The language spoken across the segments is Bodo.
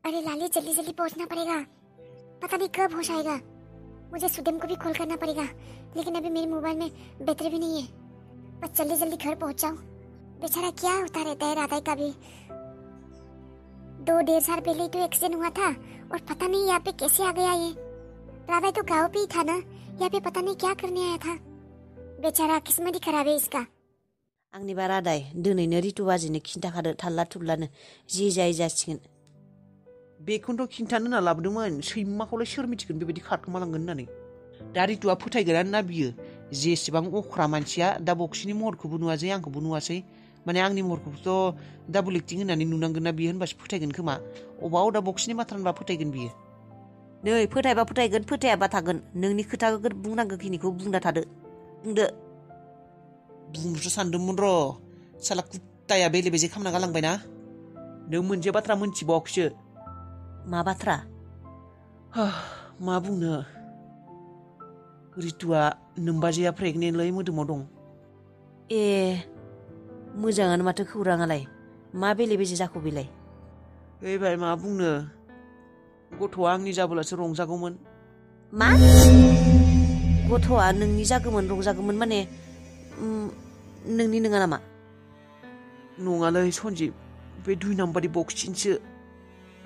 अरे लाली जल्दी जल्दी पहुंचना पड़ेगा, पता नहीं कब होश आएगा। मुझे सुदेम को भी कॉल करना पड़ेगा, लेकिन अभी मेरे मोबाइल में बैटरी भी नहीं है। बस जल्दी जल्दी घर पहुंच जाऊं। बेचारा क्या होता रहता है राधा का भी। 2-1.5 साल पहले तो एक्सीडेंट हुआ था और पता नहीं यहाँ पे कैसे आ गया ये। राधा तो गाँव पे ही था ना, यहाँ पे पता नहीं क्या करने आया था। बेचारा किस्मत ही खराब है इसका। आंनिबा रादाय दिनैनो रितु बाजिनो खिन्थाखादो थाल्ला थुल्लानो जि जाय जासिगोन। बेखौनोथ' खिन्थानो होनना लाबोदोंमोन, सैमाखौलाय सोर मिथिगोन बेबायदि खारखोमालांगोन होननानै। दा रितुआ फोथायगोन ना बियो जेसेबां अख्रा मानसिया दा बक्सिनि महरखौबो नुवासै आंखौबो नुवासै, माने आंनि महरखौथ' डाबल एक्टिं होननानै नुनांगोन ना बियो, होनबासो फोथायगोन खोमा। अबाव दा बक्सिनि बाथ्रा होनबा फोथायगोन बियो। नै फोथायबा फोथायगोन, फोथायाबा थागोन। नोंनि खोथाखौ बुंनांगौखिनिखौ बुंना थादो, बुंदो। बुंनोसो सानदोंमोन र', साला कुत्ताया बेले बेजे खालामना गालांबायना। नों मोनसे बाथ्रा मोनथिबावाखैसो। मा बाथ्रा? मा बुंनो, रितुआ नोमबाजैया प्रेगनेन्टलै मोदोमाव दं। ए मोजाङानो माथो खौराङालाय। मा बेले बेजे जाखो बेलाय? एबार मा बुंनो, गथ'आ आंनि जाबोलासो रंजागौमोन। मा? गथ'आ नोंनि जागौमोन रंजागौमोन माने नोंनि नङा नामा? नङालै सन्जिब, बे 2 नाम्बारनि बक्सिनसो।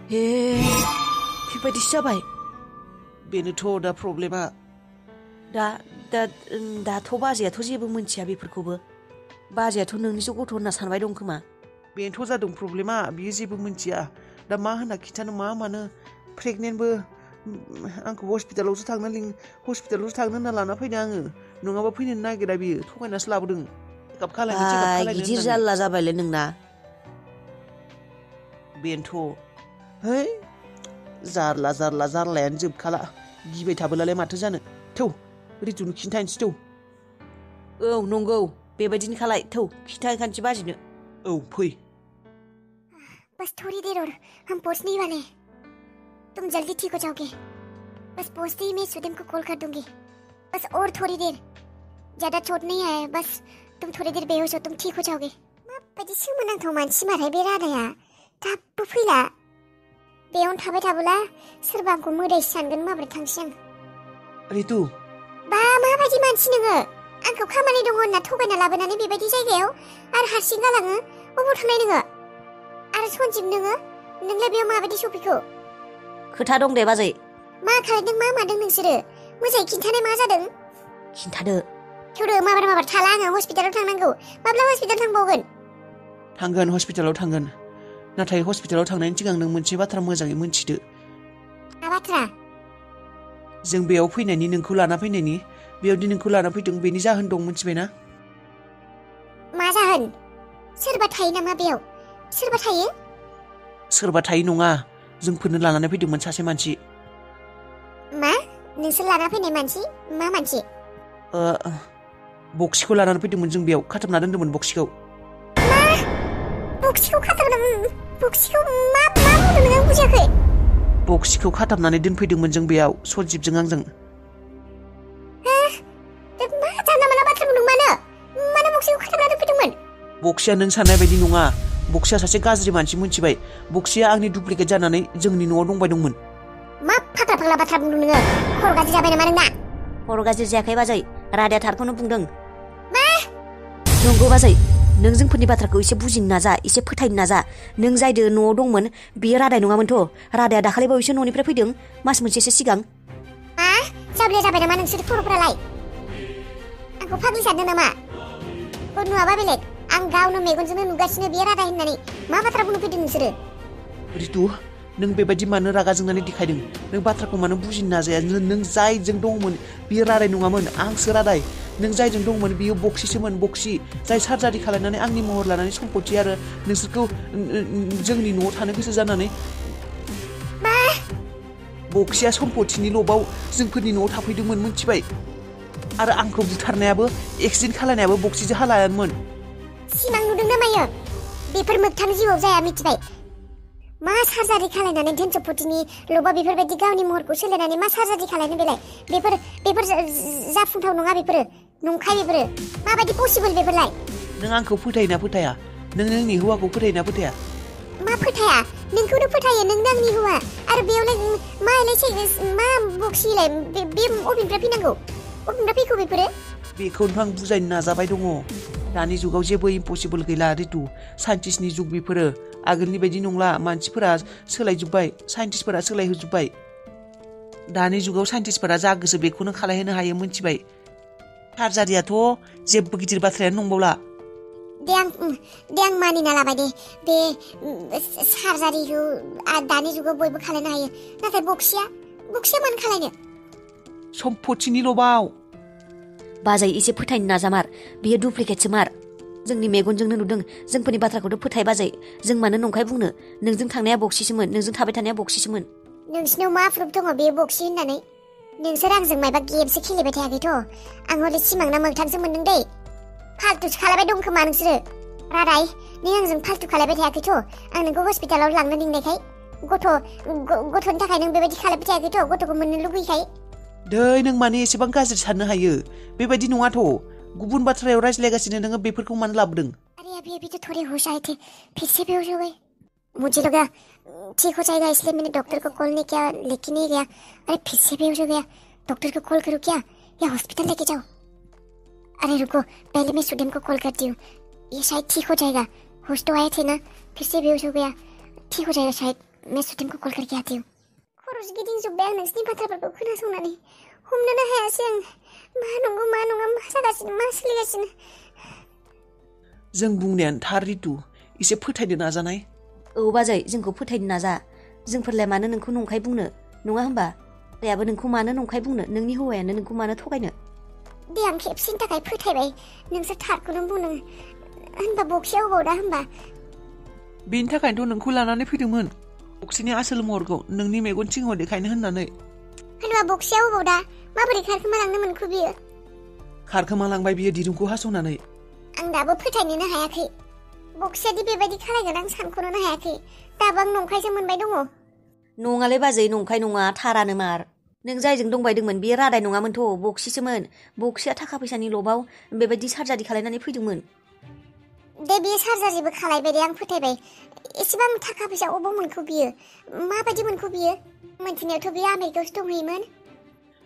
हे बेबायदिसो जाबाय। बेनोथ' दा प्रब्लेमा। दाथ' बाजैयाथ' जेबो मोनथिया बेफोरखौबो। बाजैयाथ' नोंनिसो गथ' होनना सानबाय दं खोमा। बेनोथ' जादों प्रब्लेमा, बियो जेबो मोनथिया। दा मा होनना खिन्थानो मा मानो। प्रेगनेन्टबो, आंखौ हस्पिटालावसो थांनो होनना लाना फैदों आङो। नङाबा फैनो नागिरा बियो, थगायनासो लाबोदों। चेकआप खालायनो गिदिर जाल्ला जाबायलै नोंना। बेनोथ', है जारलायानो जोबखाला। गिबाय थाबोलालाय माथो जानो। थौ रितुनो खिन्थानोसै थौ। औ नंगौ, बेबायदिनो खालाय। थौ खिन्थाखानोसै बाजिनो। औ फै। बस थोड़ी देर और हम पहुंचने ही वाले हैं। तुम जल्दी ठीक हो जाओगे। बस पहुंचते ही मैं सुदेम को कॉल कर दूंगी। बस और थोड़ी देर, ज्यादा चोट नहीं आया है, बस तुम थोड़ी देर बेहोश हो, तुम ठीक हो जाओगे। माबायदि सोमोनांथाव मानसि मारहाय बे राधाया, थाबबो फैला। बेयावनो थाबाय थाबोला सोरबा आंखौ मोदायसो सानगोन। माबोरै थांसै आं। रितु, बा माबायदि मानसि नोङो? आंखौ खामानि दङ होनना थगायना लाबोनानै बेबायदि जायगायाव आरो हारसिं गालाङो। अबाव थांनाय नोङो? आरो सन्जिब नोंलाय बेयाव माबायदि सफैखो? खोथा दं दे बाजै। मा खालामदों, मा मादों नोंसोरो? मोजाङै खिन्थानाय मा जादों? खिन्थादो। थौदो, माबार थाला आङो। हस्पिटालाव थांनांगौ। माब्ला हस्पिटाल थांबावगोन? थांगोन, हस्पिटालाव थांगोन। नाथाय हस्पिटालाव थांनायनि सिगां नों मोनसे बाथ्रा मोजाङै मोनथिदो। मा बाथ्रा? जों बेयाव फैनायनि, नोंखौ लाना फैनायनि, बेयावदि नोंखौ लाना फैदों बेनि जाहोन दं, मिथिबायना? मा जाहोन? सोरबा थायो नामा बेयाव? सोरबा थायो? सोरबा थायो नङा, जोंफोरनो लानानै फैदोंमोन सासे मानसि। मा? नोंसोर लाना फैनाय मानसि? मा मानसि? बक्सिखौ लानानै फैदोंमोन जों बेयाव, खाथाबना दोन्दोंमोन बक्सिखौ। मा? बक्सिखौ बक्सिखौ मा बुंदों नों? आं बुजियाखै। बक्सिखौ खाथाबनानै दोनफैदोंमोन जों बेयाव, सन्जिबजों आंजों। मा जानला मानला बाथ्रा बुंदों? मानो बक्सिखौ खाथाबना दोनफैदोंमोन? बक्सिया नों साननाय बायदि नङा। बक्सिया सासे गाज्रि मानसि, मिथिबाय? बक्सिया आंनि डुप्लिकेट जानानै जोंनि न'आव दंबाय दंमोन। मा फाग्ला बाथ्रा बुंदों नोङो? खर' गाज्रि जाबाय नामा नोंना? खर' गाज्रि जायाखै बाजै, राधाया थारखौनो बुंदों। मा? नंगौ बाजै, नों जोंफोरनि बाथ्राखौ एसे बुजिनो नाजा, एसे फोथायनो नाजा। नों जायदो न'आव दंमोन बेयो राधाय नङामोनथ'। राधाया दाखालि बावैसो न'निफ्राय फैदों, मास मोनसेसो सिगां। मा? जाब्लिया जाबाय नामा नोंसोर खर'फोरालाय? आंखौ फाग्लि सानदों नामा? नुवाबा बेलेग, आं गावनो मेगनजोंनो नुगासिनो बेयो राधाय होननानै। मा बाथ्रा बुंनो फैदों नोंसोरो? रितु, नों बेबायदि मानो रागा जोंनानै देखायदों? नों बाथ्राखौ मानो बुजिनो नाजाया? नों जायजों दंमोन बियो राधाय नङामोन, आंसो राधाय। नों जायजों दंमोन बियो बक्सिसोमोन, बक्सि जाय सार्जारि खालामनानै आंनि महर लानानै सम्पति आरो नोंसोरखौ जोंनि न'आव थानो गोसो जानानै। मा? बक्सिया सम्पतिनि लबाव जोंफोरनि न'आव थाफैदोंमोन, मिथिबाय? आरो आंखौ बुथारनायाबो, एक्सिडेन्ट खालायनायाबो बक्सिजों हालायामोन। सिमां नुदों ना मायो? बेफोर मोगथां जिउआव जाया, मिथिबाय? मा सार्जारि खालायनानै धोन सम्पतिनि लबा बेफोरबायदि गावनि महरखौ सोलायनानै मा सार्जारि खालायनो बेलाय? बेफोर जाफुंथाव नङा, बेफोरो नंखाय, बेफोरो माबायदि पसिबोल बेफोरलाय? नों आंखौ फोथायोना फोथाया? नों नोंनि हौवाखौ फोथायोना फोथाया? मा मा फोथाया नोंखौनो फोथायो नोंनो आंनि हौवा आरो बेयावलाय मा बक्सिलाय बे अबेनिफ्राय फैनांगौ अबेनिफ्राय फैखो बेफोरो बेखौनो आं बुजायनो नाजाबाय दङ दानि जुगाव जेबो इम्पसिबल गैला रितु साइन्टिस्टनि जुग बेफोरो आगोलनि बायदि नंला मानसिफोरा सोलायजोब्बाय साइन्टिस्टफोरा सोलायहोजोब्बाय दानि जुगाव साइन्टिस्टफोरा जा गोसो बेखौनो खालायहोनो हायो मिथिबाय सार्जारियाथ' जेबो गिदिर बाथ्रायानो नंबावला दे आं मानिना लाबाय दे बे सार्जारिखौ दानि जुगाव बयबो खालायनो हायो नाथाय बक्सिया मानो खालायनो सम्पथिनिल' बाव बाजै एसे फोथायनो नाजामार बियो डुप्लिकेटसो मार जोंनि मेगनजोंनो नुदों जोंफोरनि बाथ्राखौथ' फोथाय बाजै जों मानो नंखाय बुंनो नोंजों थांनाया बक्सिसोमोन नोंजों थाबाय थानाया बक्सिसोमोन नोंसिनाव मा प्रुफ दङ बे बक्सि होननानै नोंसोर आंजों मायबा गेमसो गेलेबाय थायाखैथ' आं हले सिमांना मोगथांसो मोनदों दै फाल्तुसो खालायबाय दं खोमा नोंसोरो रादाय नों आंजों फाल्तु खालायबाय थायाखैथ' आं नोंखौ हस्पिटालाव लांनो लिंनायखाय गथ'नि थाखाय नों बेबायदि खालायबाय थायाखैथ' गथ'खौ मोननो लुगैखाय दै नों माने एसेबां गाज्रि साननो हायो बेबायदि नङाथ' गुबुन बाथ्रायाव रायज्लायगासिनो नोङो बेफोरखौ मानो लाबोदों अरे अभी तो थोड़े होश आए थे फिर से बेहोश हो गए मुझे लगा ठीक हो जाएगा इसलिए मैंने डॉक्टर को कॉल नहीं किया लेके नहीं गया अरे फिर से बेहोश हो गया डॉक्टर को कॉल करूँ क्या या हॉस्पिटल लेके जाओ अरे रुको पहले मैं सुडेम को कॉल करती हूँ ये शायद ठीक हो जाएगा होश तो आए थे ना फिर से बेहोश हो गया ठीक हो जाएगा शायद मैं सुडेम को कॉल करके आती हूँ खरस गिदिंजोब्बाय आं नोंसिनि बाथ्राफोरखौ खोनासंनानै हमनोनो हायासै आं मा नंगौ मा नङा मा जागासिनो मा सोलिगासिनो जों बुंनायानो थार रितु एसे फोथायनो नाजानाय औ बाजै जोंखौ फोथायनो नाजा जोंफोरलाय मानो नोंखौ नंखाय बुंनो नङा होमबा दायाबो नोंखौ मानो नंखाय बुंनो नोंनि हौवायानो नोंखौ मानो थगायनो दे आं खेबसेनि थाखाय फोथायबाय नोंसोर थारखौनो बुंदों होनबा बक्सिया अबाव दा होनबा बेनि थाखायनोथ' नोंखौ लानानै फैदोंमोन बक्सिनि आसोल महरखौ नोंनि मेगन सिङाव देखायनो होननानै होनबा बक्सिया अबाव दा माबोरै खारखोमालांनो मोनखो बियो खारखोमालांबाय बियो दिरुंखौ हास'नानै आं दाबो फोथायनोनो हायाखै बक्सियादि बेबायदि खालायगोन आं सानख'नोनो हायाखै दाबो आं नंखायसो मोनबाय दङ नङालै बाजै नंखाय नङा थारानो मार नों जायजों दंबायदोंमोन बेयो रादाय नङामोनथ' बक्सिसोमोन बक्सिया थाखा फैसानि लबाव बेबायदि सार्जारि खालायनानै फैदोंमोन दे बियो सार्जारिबो खालायबाय दे आं फोथायबाय एसेबां थाखा फैसा अबाव मोनखो बियो माबायदि मोनखो बियो मोनथिनायावथ' बियो आमेरिकायावसो दंहैयोमोन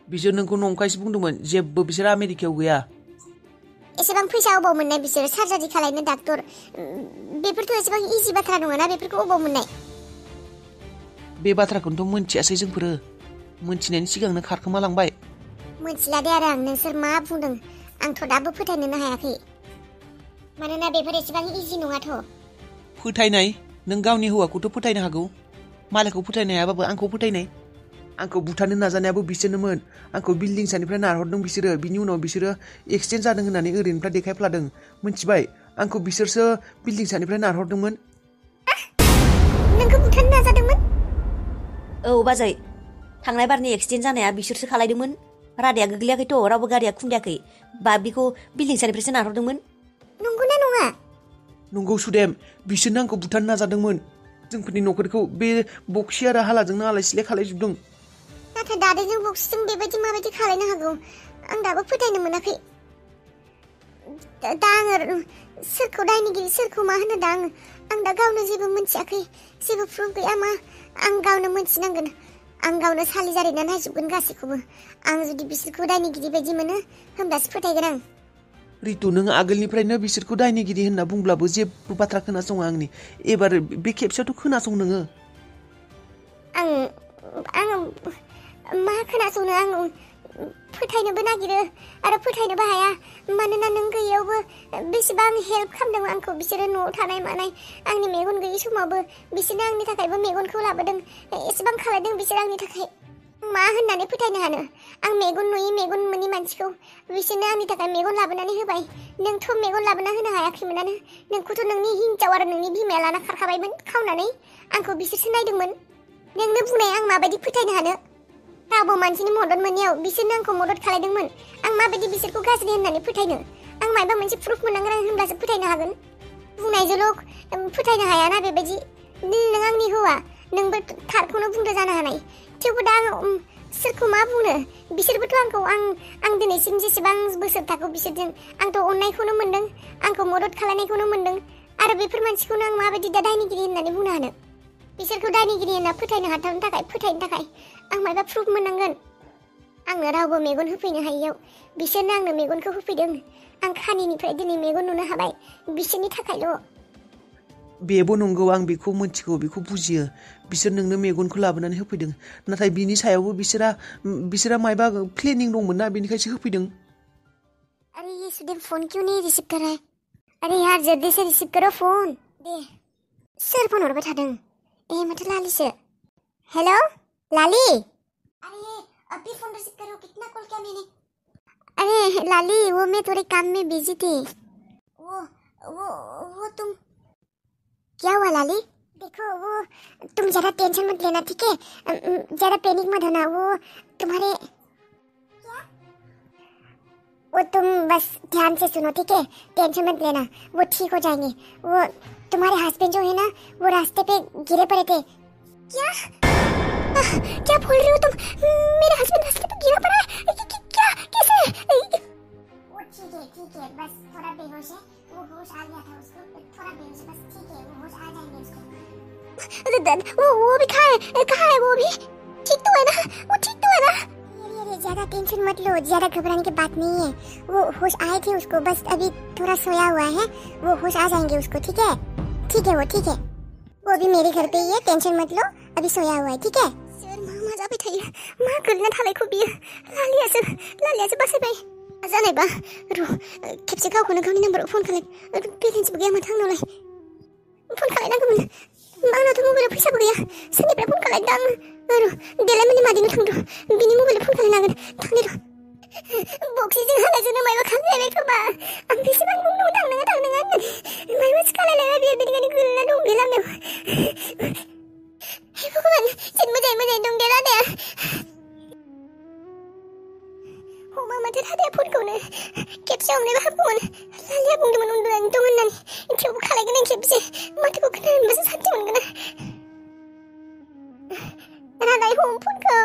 बिसोर नोंखौ नंखायसो बुंदोंमोन जेबो बिसोर आमेरिकायाव गैया एसेबां फैसा अबाव मोननाय बिसोर सार्जारि खालायनो डाक्टर बेफोरथ' एसेबां इजि बाथ्रा नङाना बेफोरखौ अबाव मोननाय बे बाथ्राखौनोथ' मोनथियासै जोंफोरो मोनथिनायनि सिगांनो खारखोमालांबाय मोनथिला दे आरो आं नोंसोर मा बुंदों आंथ' दाबो फोथायनोनो हायाखै मानोना बेफोर एसेबां इजि नङाथ' फोथायनाय नों गावनि हौवाखौथ' फोथायनो हागौ मालायखौ फोथायनो हायाबाबो आंखौ फोथायनाय आंखौ बुथारनो नाजानायाबो बिसोरनोमोन आंखौ बिल्डिं सानिफ्राय नारहरदों बिसोरो बिनि उनाव बिसोरो एक्सिडेन्ट जादों होननानै ओरैनिफ्राय देखायफ्लादों मिथिबाय आंखौ बिसोरसो बिल्डिं सानिफ्राय नारहरदोंमोन नोंखौ बुथारनो नाजादोंमोन औ बाजै थांनाय बारनि एक्सिडेन्ट जानाया बिसोरसो खालायदोंमोन रादाया गोग्लैयाखैथ' रावबो गारिया खुन्दियाखै बिखौ बिल्डिं सानिफ्रायसो नारहरदोंमोन नंगौना नङा नंगौ सुदेम बिसोरनो आंखौ बुथारनो नाजादोंमोन जोंफोरनि न'खरखौ बे बक्सि आरो हालाजोंनो आलाय सिलाय खालायजोबदों नाथाय दादैजों बक्सिजों बेबायदि माबायदि खालायनो हागौ आं दाबो फोथायनो मोनाखै दा आङो सोरखौ दायनिगिरि सोरखौ मा होनो दा आं दा गावनो जेबो मोनथियाखै जेबो प्रुफ गैया मा आं गावनो मोनथिनांगोन आं गावनो सालि जारिना नायजोबगोन गासैखौबो आं जुदि बिसोरखौ दायनिगिरि बायदि मोनो होमब्लासो फोथायगोन आं रितु नों आगोलनिफ्रायनो बिसोरखौ दायनिगिरि होनना बुंब्लाबो जेबो बाथ्रा खोनासङा आंनि एबार बे खेबसेयावथ' खोनासं नोङो आं मा खोनासंनो आं फोथायनोबो नागिरो आरो फोथायनोबो हाया मानोना नों गैयैयावबो बेसेबां हेल्प खालामदों आंखौ बिसोरो न'आव थानाय मानाय आंनि मेगन गैयि समावबो बिसोरनो आंनि थाखायबो मेगनखौ लाबोदों एसेबां खालायदों बिसोर आंनि थाखाय मा होननानै फोथायनो हानो आं मेगन नुयि मेगन मोनि मानसिखौ बिसोरनो आंनि थाखाय मेगन लाबोनानै होबाय नोंथ' मेगन लाबोना होनो हायाखैमोनानो नोंखौथ' नोंनि हिन्जाव आरो नोंनि बिमाया लाना खारखाबायमोन खावनानै आंखौ बिसोरसो नायदोंमोन नोंनो बुंनाय आं माबायदि फोथायनो हानो रावबो मानसिनि मदद मोनैयाव बिसोरनो आंखौ मदद खालायदोंमोन आं माबायदि बिसोरखौ गाज्रि होननानै फोथायनो आं माबा मोनसे प्रुफ मोननांगोन आं होनब्लासो फोथायनो हागोन बुंनायजोंल' फोथायनो हायाना बेबायदि नों आंनि हौवा नोंबो थारखौनो बुंदो जानो हानाय थेवबो दा आं सोरखौ मा बुंनो बिसोरबोथ' आंखौ आं दिनैसिम जेसेबां बोसोर थाखो बिसोरजों आंथ' अननायखौनो मोन्दों आंखौ मदद खालायनायखौनो मोन्दों आरो बेफोर मानसिखौनो आं माबायदि दा दायनिगिरि होननानै बुंनो हानो बिसोरखौ दायनिगिरि होनना फोथायनो हाथावनो थाखाय फोथायनो थाखाय आं मायबा प्रुफ मोननांगोन आंनो रावबो मेगन होफैनो हायैयाव बिसोरनो आंनो मेगनखौ होफैदों आं खानिनिफ्राय दिनै मेगन नुनो हाबाय बिसोरनि थाखायल' बेबो नंगौ आं बेखौ मिथिगौ बेखौ बुजियो बिसोर नोंनो मेगनखौ लाबोनानै होफैदों नाथाय बिनि सायावबो बिसोरा मायबा प्लेनिं दंमोन ना बेनिखायसो होफैदों अरे ये सुदेव फोन क्यों नहीं रिसीव कर रहा है अरे यार जल्दी से रिसीव करो फोन दे सोर फोन हरबाय थादों ए माथो लालिसो हेलो लाली अरे अभी फोन रिसीव करो कितना कॉल किया मैंने अरे लाली वो मैं थोड़े काम में बिजी थी वो तुम क्या हुआ लाली देखो वो तुम जरा टेंशन मत लेना ठीक है जरा पैनिक मत होना वो तुम्हारे क्या वो तुम बस ध्यान से सुनो ठीक है टेंशन मत लेना वो ठीक हो जाएंगे वो तुम्हारे हस्बैंड जो है ना वो रास्ते पे गिरे पड़े थे क्या क्या बोल रहे हो तुम मेरे हस्बैंड रास्ते पे गिरा पड़ा है क्या कैसे वो ठीक है बस थोड़ा बेहोश है वो होश आ गया था उसको थोड़ा बेहोश बस ठीक है वो होश आ जाएंगे उसको वो भी कहाँ है वो भी ठीक तो है ना वो ठीक तो है ना ये ज्यादा टेंशन मत लो ज्यादा घबराने की बात नहीं है वो होश आए थे उसको बस अभी थोड़ा सोया हुआ है वो होश आ जाएंगे उसको ठीक है वो ठीक है वो अभी मेरे घर पे ही है टेंशन मत लो अभी सोया हुआ है ठीक है सर मा जाबाय थायो मा गोलैना थानायखौ बियो लालियासो बासायबाय जानायबा र खेबसे गावखौनो गावनि नाम्बाराव फन खालाय बेलेन्सबो गैया माथो आंनावलाय फन खालायनांगौमोन आंनावथ' मबाइलाव फैसाबो गैया सोरनिफ्राय फन खालायदों आं र देलायमानि मादैनो थांदों बिनि मबाइलाव फन खालायनांगोन थांनि र बक्सिजों हालायजोंनो मायबा खालामलायबाय खोमा आं बेसेबां बुंदों थांनाङा मायबासो खालायलायबाय बियो बेनिखायनो गोलैना दं बे लामायाव हे भगवान जेन मोजाङै दं दे रादाया हमा माथो रादाया फनखौनो खेबसे हमनोबो हागौमोन लालिया बुंदोंमोन उन्दुनानै दं होननानै थेवबो खालायगोन आं खेबसे माथोखौ खोनानो मोनबासो सान्थि मोनगोन आं रादाय हम फनखौ